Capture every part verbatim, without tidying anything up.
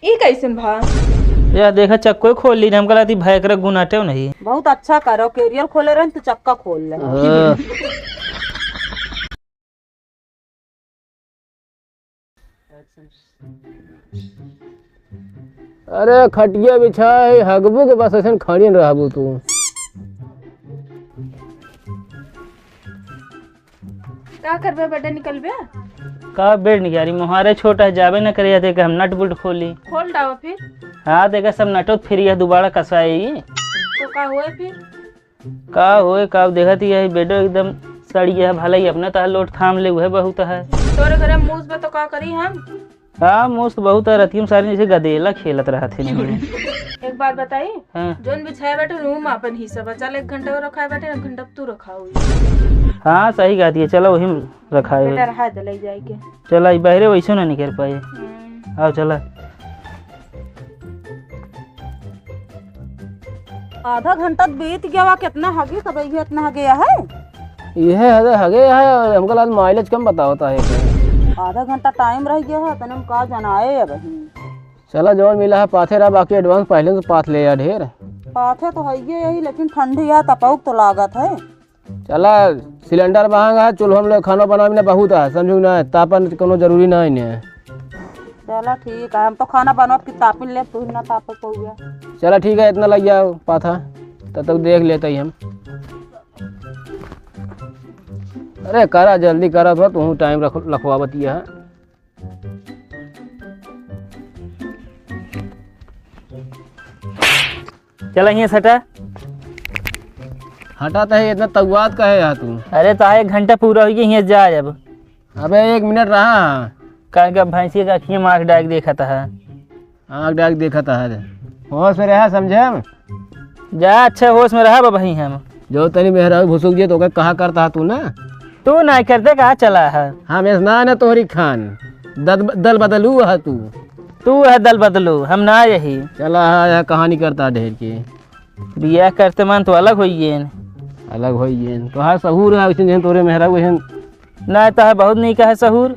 ई कैसन भा? या देखा, चक्को खोल ली, हमका लागत भयकर गुनाटे नहीं। बहुत अच्छा करो, कैरियर खोले रहन तो चक्का खोल ले। हाँ। अरे खटिया बिछाए, हगबू के बस ऐसन खड़ियन रहबू तू। का करबे, बेटा निकलबे? का बेड निकारी, मोहारे छोटा है, जाबे न करे, या देख हम नट बुल्ट खोली। खोल डावा फिर। हाँ, देखा सब नटो फिर यह दोबारा कसाई। तो का होए फिर? का होए, का देखत ही है, बेडो एकदम सड़ी है, भला ही अपने तह लोट थाम ले, वह बहुत है। तोरे घरे मूस बा तो का करी हम? हाँ, मूस तो बहुत है, रतियम सारी जैसे गदेला खेलत रहत है। एक बात बताई, हाँ। जोन बिछाए बाटे, रूम आपन हिस्सा बा, चल एक घंटा और रखाए बाटे, एक घंटा तू रखाओ। हाँ, सही कहती है, चलो वही में रखाए बेटा बाटे। रहा दे ले जाए के। चला, ई बहरे वैसे ना निकल पाए। हम्म। आओ, चला। आधा घंटा त बीत गया, कितना हगे, सब ये इतना हगे है। इहे हगे, हगे है, और हमका लाल माइलेज कम बतावता है। आधा घंटा टाइम रह गया है, तने हम का जनाए अब ही। चला, जौन मिला है पाथे रहा, बाकी एडवांस पहले से पाथ ले आ ढेर। पाथे तो है ये यही, लेकिन ठंडी है, तपौक तो लागत है। चला, सिलेंडर महंगा है, चूल्हा में लोग खाना बनावे ना बहुत है, समझू ना, तापन कोनो जरूरी ना है ने। चला ठीक है, हम तो खाना बनवा के तापिन ले, तू ना ताप पउबे। चला ठीक है, इतना लग जाओ पाथा, तब तक देख लेते ही हम। अरे करा जल्दी करा, थोड़ा तू टाइम रख, लखवावत ही है। चला हियाँ सटा। हटा तो है, इतना तगुआत का है यार तू? अरे तो एक घंटा पूरा हो गया, हियाँ जा अब। अबे एक मिनट रहा। काहे का भैंसी का अखियाँ मार डाल देखा था। आँख डाल देखा था रे। होश में रहा, समझे हम? जा, अच्छे होश में रहा बाबा ही हम। जो तनी मेहरारू भुसुक जे तो ओके कहा करता है तू ना? तू नहीं करते, कहाँ चला है? हम इस ना, ना तोहरी खान। दद-, दल बदलू है तू। तू है दल बदलू, हम ना यही। चला है, यह कहानी करता ढेर के। बियाह करते मन तो अलग होइए। अलग होइए। तोहार सहूर है, वैसे जैसे तोरे मेहरारू वैसे। ना, तोहार बहुत नीक है सहूर।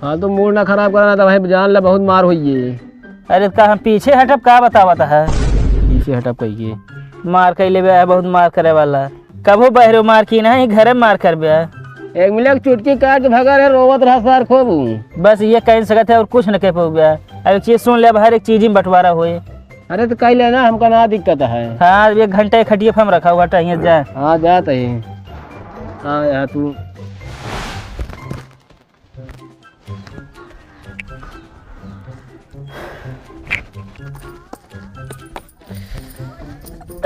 हाँ, तो मूड ना खराब करा, ना तो भाई जान ले बहुत मार होइए। अरे, का हम पीछे हटब, का बतावत है? पीछे हटब कहिए। मार कइ लेबे, बहुत मार करे वाला। कबो बहरो मार की ना, घरे मार करबे। एक मिनट चुटकी काट के भगा रहे, रोवत रहा सार खूब। बस ये कह सकत है और कुछ न कह पाऊबे। अब एक चीज सुन ले, अब हर एक चीज में बंटवारा होए। अरे तो कह लेना, हमका ना दिक्कत है। हाँ, एक घंटा एक खटिया पे हम रखा हुआ, हटा, हियाँ जा। हाँ, जा तही। हाँ यार, तू।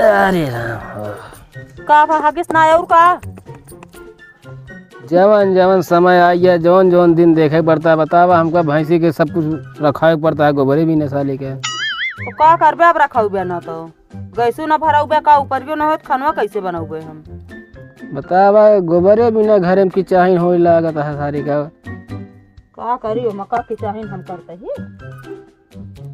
अरे राम हो। का भा, हगिस ना आया और का? जवन जवन समय आई है, जवन जवन दिन देखे पड़ता है, बतावा हमका भैंसी के सब कुछ रखावे पड़ता है, गोबरे भी नसा लेके। तो का करबे अब रखउबे ना तो? गैसो ना भरउबे का, उपरियो ना होत, खनवा कैसे बनउबे हम? बतावा, गोबरे बिना घरे में किचाहिन होए लागत है सारी का। का करी, ओमा का किचाहिन हम करते ही?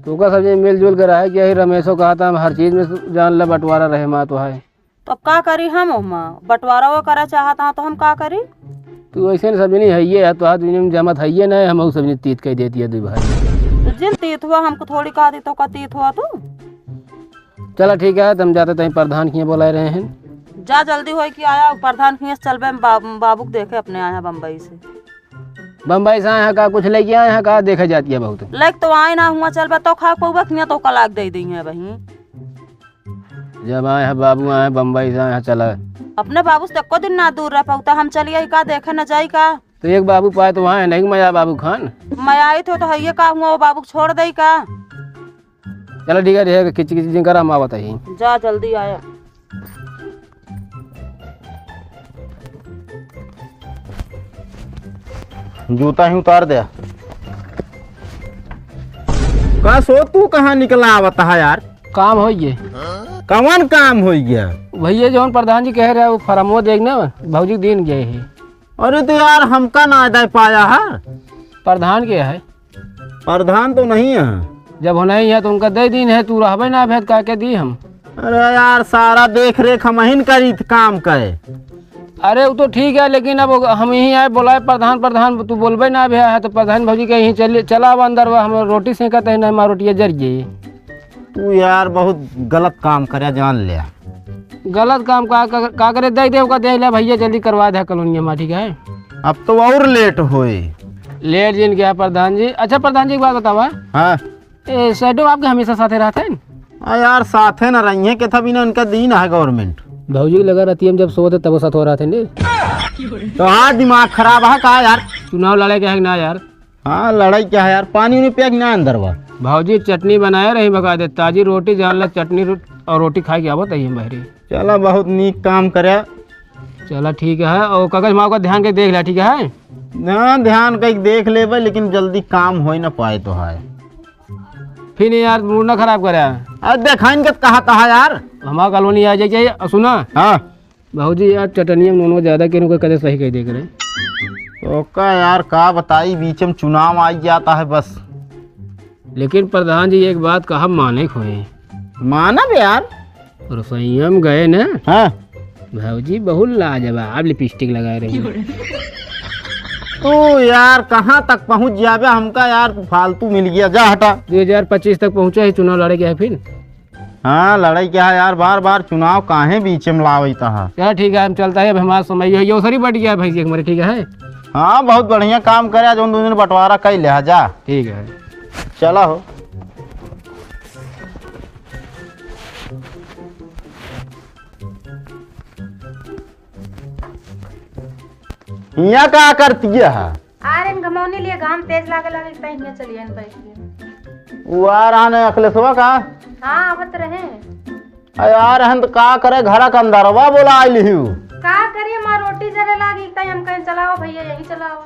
तू का सब जे मिलजुल के रहे के यही रमेशो कहा था, हम हर चीज में जान ला बंटवारा रहे मा तो है। तो अब का करी हम ओमा? बंटवारा वो करे चाहत हा तो हम का करी? तू ऐसे न सब जनी हइये है, तो आज दुनिया में जमत हइये ना, हम सब जनी तीत कह देती है दू भाई। तो जिन तीत हुआ, हमको थोड़ी कहा दी तो का तीत हुआ तू? चला ठीक है, तुम जाते तहीं प्रधान किए बोलाए रहे हैं। जा जल्दी होई कि आया, प्रधान किए से चलबे हम बा-, बाबू के देखे अपने आया बम्बई से। बम्बई से आए हैं का, कुछ लेके आए हैं का, देखे जाती है बहुत। लेके तो आए ना हुआ, चलबे तो खा पउबे, किए तो का लाग दे दी है वहीं। जब आए हैं बाबू, आए हैं बम्बई से, आए हैं, चला। अपने बाबू से एको दिन ना दूर रह पाउता, हम चली आई का देखे न जाई का? तो एक बाबू पाए तो वहाँ है, नहीं मजा बाबू खान। मैं आई तो, तो है ये का हुआ, वो बाबू को छोड़ दे का? चलो ठीक है, ठीक है, किच किच जिन करा, हम आवत ही। जा जल्दी आया। जूता ही उतार दे। का सो तू कहाँ निकला आवत है यार? काम होइ गए। कवन काम होइ गया? भैया जौन प्रधान जी कह रहे हैं, वो फॉर्मवा देखना, भौजी देन गए हैं। अरे तो यार हमका ना दे पाया है। प्रधान के है? प्रधान तो नहीं है। जब हो नहीं है तो उनका दे दीन है, तू रहबे ना भेद का के दी हम। अरे यार सारा देख रेख हम ही न करी थ काम का है। अरे, उ तो ठीक है, लेकिन अब हम यहीं आए, बोलाए, "प्रधान, प्रधान, तू बोलबे ना भैया है, तो प्रधान भौजी के यहीं चले, चला अब अंदर, वह हम रोटी सेंकत है, ना हमार रोटिया जर गई।" तू यार बहुत गलत काम करे, जान ले। गलत काम का, का, का करे? दे दे, ओका दे ले भैया, जल्दी करवा दे कॉलोनिया मा, ठीक है? अब तो और लेट होए। लेट जिन क्या प्रधान जी? अच्छा प्रधान जी, एक बात बतावा। हाँ। ए, शैडो आपके हमेशा साथे रहत हैं? हाँ यार, साथे न रही हैं, के था बिना उनका दीन है गवर्नमेंट। भौजी के लगा रहती है, हम जब सोते तब साथ हो रहते हैं। तो हाँ, दिमाग खराब है का यार? चुनाव लड़े के है कि ना यार? हाँ, लड़ाई क्या है यार, पानी उनी पिया कि ना अंदर बा? भौजी चटनी बनाए रही बकायदे, ताजी रोटी, जान ला चटनी रो-, और रोटी खाए के आवत है हम बहरी। चला, बहुत नीक काम करे। चला ठीक है, और कागज माँ का ध्यान के देख ला, ठीक है? ना, ध्यान के देख लेबे, लेकिन जल्दी काम होई ना पाए तो है। फिर नहीं यार, मूड ना खराब करे। अरे देखा इनके कहा, कहा यार। हमारा कॉलोनी आ जाए, और सुना। हाँ। भौजी यार, चटनिया में नूनो ज्यादा के, उनको कदे सही कह दे करे। ओका यार, का बताई, बीच में चुनाव आ जाता है बस। लेकिन प्रधान जी, एक बात कहा, माने खोए। मानब यार। रसोईया में गए ना। हाँ। भौजी बहुत लाजवाब लिपस्टिक लगाए रही। तो यार, कहाँ तक पहुँच जाबे, हमका यार फालतू मिल गया, जा हटा। दो हजार पच्चीस तक पहुँचा है, चुनाव लड़े के है फिर। हाँ, लड़ाई क्या है यार, बार बार चुनाव काहे बीच में लावत है? चला ठीक है, हम चलता है, अब हमारा समय है, ये ओसरी बट गया है भैंस एक मरे, ठीक है? हाँ, बहुत बढ़िया काम करे, आज उन दो दिन बंटवारा कर ले, जा। ठीक है। चला हो। हियाँ का करती है? अरे, हम घमौनी लिए, घाम तेज लागे लागे, तै हियाँ चली आइन बैठ के। उ आ रहा ने अखिलेशवा का? हाँ, आवत रहे। अरे, आ रहे हैं तो का करे, घर के अंदरवा बोला आइल हिउ। का करिए, माँ रोटी जरे लागी, तै हम कहें चलाओ भैया, यही चलाओ।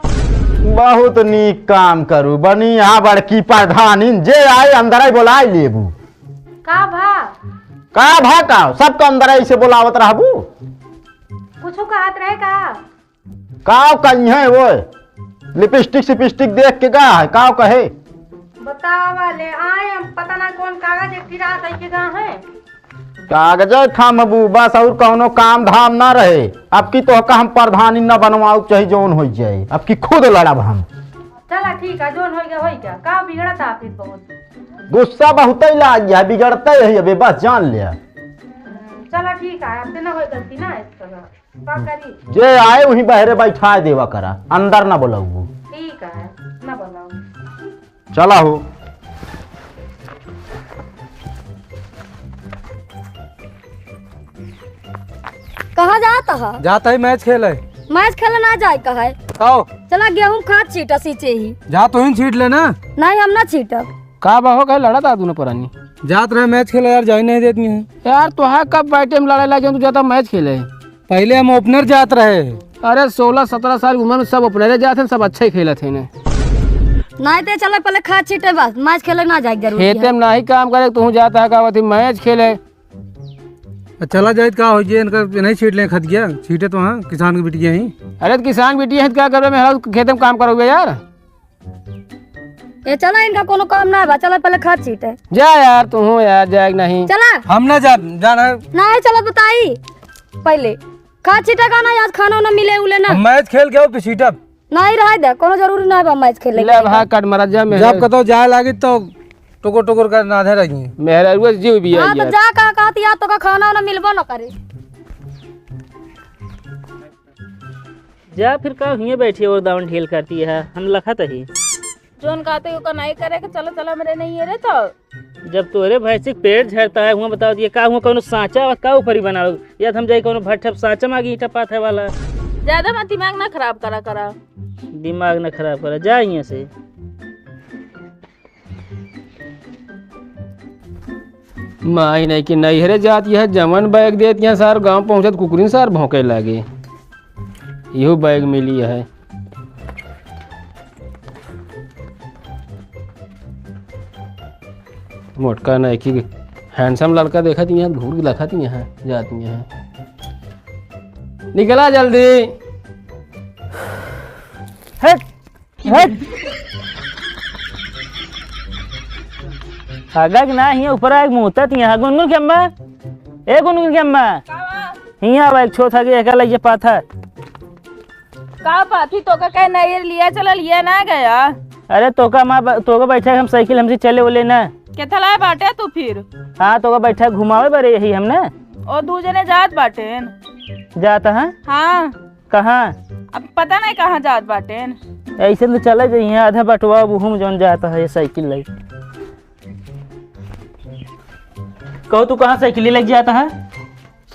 बहुत नीक काम करू, बनी यहाँ बड़की प्रधानिन, जे आए अंदर ही बोला लेबू। का भा? का भा का? सबका अंदर ऐसे बोलावत रहबू? कुछ कहत रहे का? का कही है वो? लिपस्टिक सिपिस्टिक देख के गा है, का कहे? बतावा ले, आए हम पता ना कौन कागज एक ठिरा दे के गा है। कागजे थमबू बस, और कौनो काम धाम ना रहे। अब की तोहका हम प्रधानी न बनवाऊ, चाहे जौन हो जाए, अब की खुद लड़ब हम। चला ठीक है, जौन होइगा होइगा, का बिगड़त है फिर बहुत? गुस्सा बहुत ही लाग गया, बिगड़ते ही अबे, बस जान ले। हम्म, चला ठीक है, अब से ना होई गलती ना इसका। का करी? जे आए वहीं बहरे बैठा देवा करा, अंदर ना बोलाऊ। ठीक है, ना बोलाऊ। चला हो। कहाँ जात ह? जात ही मैच खेले। मैच खेले ना जाए का है? आओ। चला गेहूं खाद छीटा सींचे ही। जा तो ही छीट लेना। नहीं, हम ना छीटब। का बा हो गए, लड़ा था दोनों परानी। जात रहे मैच खेले यार, जाए नहीं देती है। यार तो है, कब बैठे हम लड़ाई लगे, तू जाता मैच खेले। पहले हम ओपनर जात रहे। अरे सोलह सत्रह साल की उम्र में सब ओपनरे जात हैं, सब अच्छा ही खेलत हैं ने। नहीं ते चले पहले खाद छीटे बस, मैच खेले ना जाए जरूरी खेते है। में नाही काम करे, तू जाता है का बती मैच खेले। चला जाइत का हो जे इनका नहीं छीट लें खत गया, छीटे तो हाँ किसान के बिटिया ही। अरे तो किसान बिटिया है तो क्या करबे, मेहरा खेते में काम करोगे यार। ए, चला, इनका कोनो काम ना बा, चला पहले खाद छीटे। जा यार, तू हूँ यार, जाएग नहीं। चला। हम ना जा, जाना है। नहीं, चला बताई पहले। खाद छीटे का ना, आज खाना ना मिले उले ना। हम मैच खेल के आओ, फिर छीटब। नहीं, रह दे, कोनो जरूरी ना बा मैच खेले ले के। भाग, कट मरा जा, जब मेहर। कतो जाए लागी तो टुकुर टुकुर कर नाधे रही। मेहररुआ जीव भी हाँ, आई तो यार। जा का कहती यार, तो का खाना ना मिलबो ना करे। जा फिर का हिये बैठी और दावन ढील करती है, हम लखत ही। जोन कहते ओका नहीं करे के, चलो, चलो, मेरे नहीं है रे तो। जब तोरे भैंसी के पेट झरता है, हुआ बताओ, ये का हुआ, कौनो सांचा का ऊपर ही बनाओ? या तो हम जाई कौनो भट्ठे पे सांचा मांगी ईंटा पाथे वाला। ज्यादा मत दिमाग ना खराब करा, करा। दिमाग ना खराब करा, जा यहाँ से। माई नहीं कि नैहरे जात यह जवन बैग देत यहाँ सार गांव पहुँचत कुकुरिन सार भौंके लागे। इहो बैग मिली है। मोटका नहीं कि handsome लड़का देखत यहाँ घूर के लखत यहाँ जात यहाँ। निकला जल्दी। हट। हट। हगक ना हिया ऊपर एक मुहतत हिया। गुनगुन के अम्मा, ए गुनगुन के अम्मा, हिया आवा एक छोट हगे एका लइके पाथा। का बात ही, तोका कहे नहीं लिया चला, लिया ना गया। अरे तोका माँ ब-, तोका बैठा हम साइकिल हमसे चले बोले ना। केथला बाटे तू फिर? हाँ, तोका बैठा घुमावे बरे यही हमने। ओ दू जने जात बाटेन। जात हैं? हाँ। कहाँ? अब पता नहीं कहाँ जात बाटेन। ऐसे तो चला जाइए, आधा बटवा अब हम जौन जात है साइकिल ले। कहो तू कहाँ साइकिल लेके जाता है?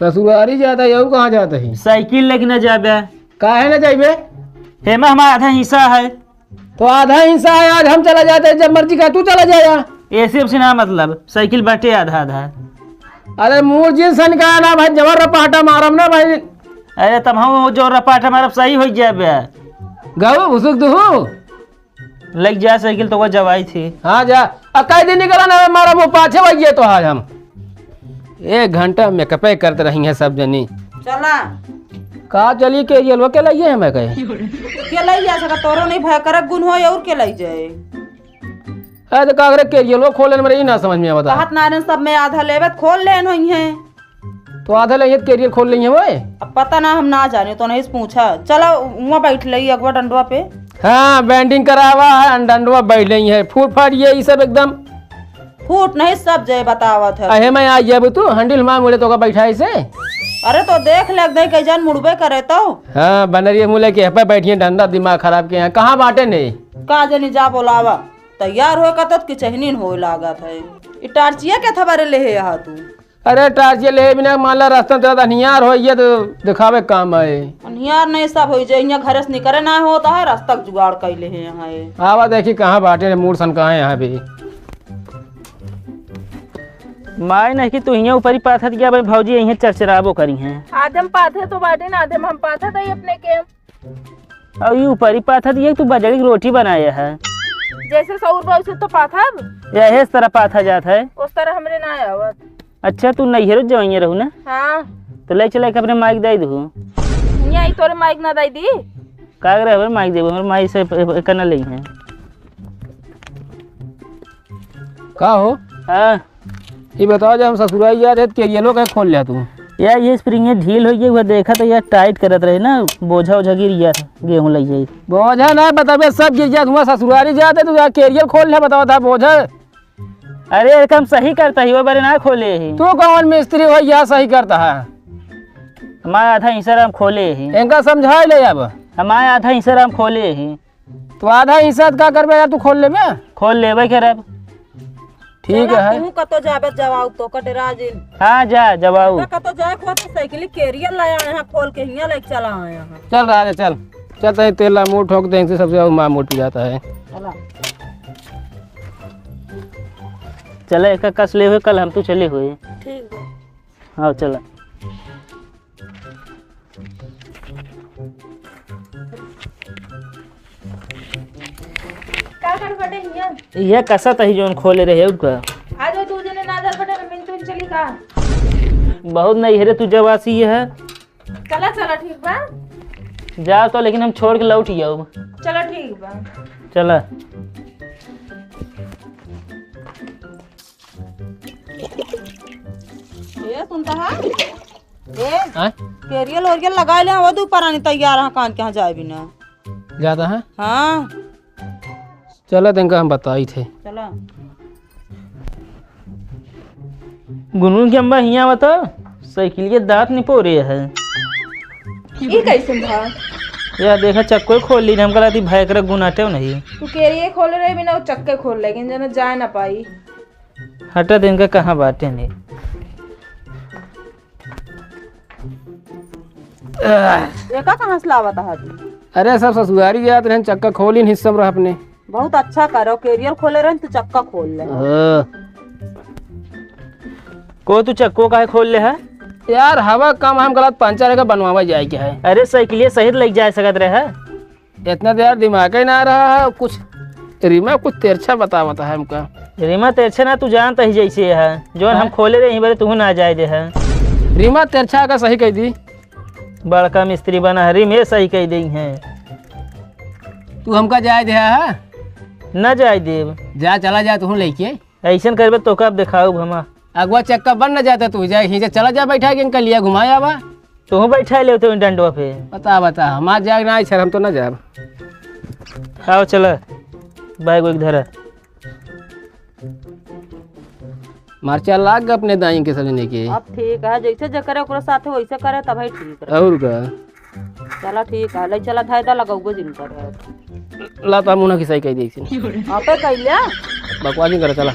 ससुरारी जाता है, यहू कहाँ जाता है? साइकिल लेके ना जाबे। काहे ना जाइबे? हेमा हमारा आधा हिस्सा है। तो आधा हिस्सा है, आज हम चला जाते हैं, जब मर्जी का तू चला जाया। ऐसे से ना मतलब, साइकिल बाटे आधा आधा। अरे मूड़ जिन सन का ना भाई, जबर रपाटा मारम ना भाई। अरे तब हम वो जो रपाटा मारब सही हो जाबे। गऊ भुसुक दुहू। लग जा साइकिल तो वो जवाई थी। हाँ जा। आ कई दिन निकला ना मारा मुँह पाछे वही तो आज हम। एक घंटा मेकअपे करत रही हैं सब जनी। चला। का चली के ये लोग के लाइए हमें कहे? के लाई जा सका तोरो नहीं भय करक गुन हो और के लाई जाए। अरे तो का करे के ये लोग खोले में रही ना समझ में आवता। कहत नारन सब में आधा लेवे त खोल लेन होई है। तो आधा ले ये कैरियर खोल लेंगे वो। अब पता ना, हम ना जाने, तो नहीं से पूछा। चला, वहाँ बैठ ले अगवा डंडवा पे। हाँ, बैंडिंग करावा है, डंडवा बैठ लेंगे। फूट फाट ये, ये सब एकदम। फूट नहीं, सब जय बतावत है। अहे मैं आ जब तू हैंडल मांग उड़े तो का बैठा इसे। अरे तो देख ले, देख के जान मुड़बे करे तो। हाँ, बनरिया मुँह लेके यहाँ पे बैठिए, डंडा दिमाग खराब के यहाँ। कहाँ बाटे नहीं? का जनी जा बोलावा। तैयार हो का तो कि चहनीन हो लागत है। ई टार्चिया के थबरे ले है यहाँ तू? अरे टार्च ये ले बिना मान ला रास्ता में चलत अन्हियार हो ये तो दिखावे के काम है। अन्हियार नहीं सब होई जाए, यहाँ घरे से निकरे ना होता है, रास्ता के जुगाड़ कैले है यहाँ ये। आवा देखी कहाँ बाटे रे, मूड़ सन कहाँ है यहाँ पे। माय नहीं कि तू हियाँ ऊपरी पाथत गया भाई, भौजी यहीं चरचराबो करी हैं। आदम पाथे तो बाटे ना, आदम हम पाथत है अपने के। और ये ऊपरी पाथा दिए, तू बजड़ी की रोटी बनाया है। जैसे सौर बा, वैसे तो पाथा अब। यही इस तरह पाथा जात है। उस तरह हमरे ना आवत। अच्छा, तू नैहरो जवाइया रहू ना? हाँ। तो ले चला के अपने माइक दे दू। नहीं आई तोरे माइक ना दे दी। का करे हमरे माइक देबो, हमरे माई से प-, प-, करना ले हैं। का हो? हाँ। ये बताओ, जब हम ससुराल जात रहे, तो ये लोग कहे खोल लिया तू? यार, ये स्प्रिंग ये ढील हो गई, वो देखा तो यार, टाइट करत रहे ना, बोझा ओझा गिर गया था, गेहूं लग जाई। बोझा ना बताबे, सब गिर जात हुआ, ससुरारी जात है, तू यार कैरियर खोल ले, बताओ था बोझा। अरे, एक हम सही करता ही, वो बारे ना खोले ही। तू कौन मिस्त्री हो, यह सही करता है? हमारा आधा हिस्सा हम खोले ही। इनका समझा ले अब। हमारा आधा हिस्सा हम खोले ही। तो आधा हिस्सा का करबे यार, तू खोल लेबे? खोल लेबे करब। ठीक चला, है। तू कतो जाबे जवाऊ तो कटे राजिन। हाँ, जा, जवाऊ। तो कतो जाए को तो साइकिल कैरियर लाया यहाँ खोल के हियाँ लेके चला आया है। चल राजा, चल। चल, तहीं तेल ला मुँह ठोक दे, इनसे सबसे ज्यादा माँ मोटी जाता है। चला। चले, एक कस ले हुए, कल हम तू चले हुए। ठीक बा। हाँ, चला। का कर बटे हिया? ये कसा तही जोन खोले रहे उसका। आज वो दू जने ना धर बटे, मिल तुम चली का? बहुत नहीं है रे, तू जब आसी है। चला, चला, ठीक बा। जा तो, लेकिन हम छोड़ के लौट ही आऊ। चला, ठीक बा। चला। ए, सुनता है? ए, हाँ? केरियल ओरियल लगा ले, वो दू परानी तैयार है, कान के यहाँ जाए बिना। जाता है? हाँ। चला, तेंका हम बताई थे। चला। गुनगुन के अम्मा हियाँ बता, साइकिल के दांत निपोरे है। ई कैसन भा? या देखा, चक्को खोल ली, हम कहला थी भाई एकरा गुनाटे नहीं। तू केरिये खोले रहे बिना, वो चक्के खोल ले, लेकिन जना जाए ना पाई। हटा दे, इनका कहाँ बाटे नहीं। एका कहाँ से लावत है तू? अरे, सब ससुरारी जात रहन, चक्का खोलिन हिस्सा में रह अपने। बहुत अच्छा करो, केरियर खोले रहन तो चक्का खोल ले। हाँ। को तू चक्को काहे खोल ले है? यार, हवा कम है, हम कहला पंचर है, बनवावा जाए के है। अरे, साइकिलिया सहित लेके जाए सकत रहे है। इतना तो यार दिमाग ही ना रहा है कुछ। रीमा कुछ तिरछा बतावत है हमका। रीमा तिरछा ना, तू जानता ही जैसे है, जौन हम हाँ? खोले रहे, यहीं बरे तू ना जाए दे है। रीमा तिरछा का सही कह दी। बड़का मिस्त्री बना है, रीमे सही कह दी है। तू हमका जाए दे है? ना जाए देब। जा, चला जा तू लेके। ऐसन करबे तो कब देखाऊ हमा। अगवा चक्का बन न जाता तू, जा, हिंजे चला जा, बैठा के इनका लिया घुमाया बा। तोहू बैठा लेवत हो डंडवा पे। बता, बता, हमार जाग ना आई सर, हम तो ना जाब। आओ चला, बैग वैग धरा। मरचा लाग गए अपने दाई के सजने के। अब ठीक है, जैसे जे करे ओकरे साथे वैसे करे, तब ही ठीक रहे। और का? चला ठीक है, ले चला धायदा लगाओगे जिन करे। ला तो मुना खिसाई कह दी। आपे कह लिया। बकवास नहीं करे, चला।